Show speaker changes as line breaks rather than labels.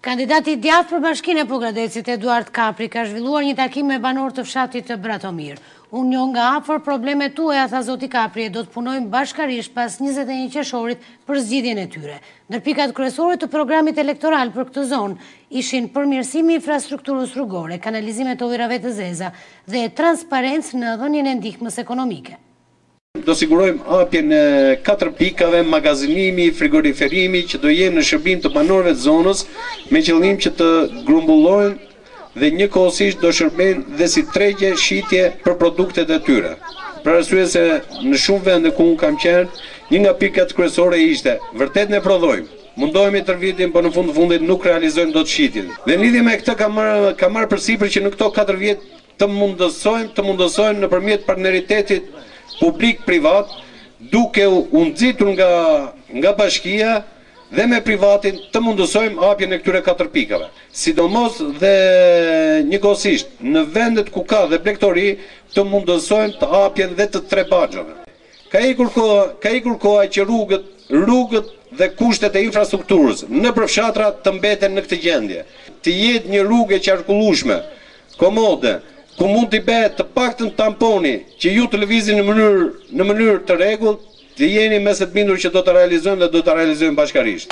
Kandidati i djathtë për bashkinë e Pogradecit, Eduard Kapri, ka zhvilluar një takim me banorë të fshatit të Bratomir. Unë njoh nga afër problemet tuaja, tha zoti Kapri, e do të punojmë bashkarisht pas 21 qershorit për zgjidhjen e tyre. Ndër pikat kryesore të programit elektoral për këtë zonë ishin përmirësimi i infrastrukturës rrugore, kanalizimet e ujërave të zeza dhe transparencë në dhënien e ndihmës ekonomike.
Do sigurojmë hapjen e katër pikave magazinimi, frigoriferimi që do jenë në shërbim të banorëve të zonës me qëllim që të grumbullojnë dhe njëkohësisht do shërbejnë dhe si tregje shitje për produktet e tyre. Për arsye se në shumë vende ku unë kam qenë, një nga pikat kryesore ishte, vërtet ne prodhojmë, mundohemi tërë vitin, por në fund të fundit nuk realizojmë dot shitjen. Dhe në lidhje me këtë kam marrë kam marrë përsipër që në këto katër vjet të mundësojmë të mundësojmë nëpërmjet partneritetit publik-privat, duke u nxitur nga nga bashkia dhe me privatin të mundësojmë hapjen e këtyre katër pikave. Sidomos dhe njëkohësisht në vendet ku ka dhe blegtori të mundësojmë të hapjen dhe të tre baxhove. Ka ikur koha, ka ikur koha që rrugët, rrugët dhe kushtet e infrastrukturës nëpër fshatra të mbeten në këtë gjendje. Të jetë një rrugë e qarkullueshme, komode, ku mund t'i bëhet të paktën tamponi që ju të lëvizni në mënyrë në mënyrë të rregullt, të jeni më se të bindur që do ta realizojmë dhe do ta realizojmë bashkarisht.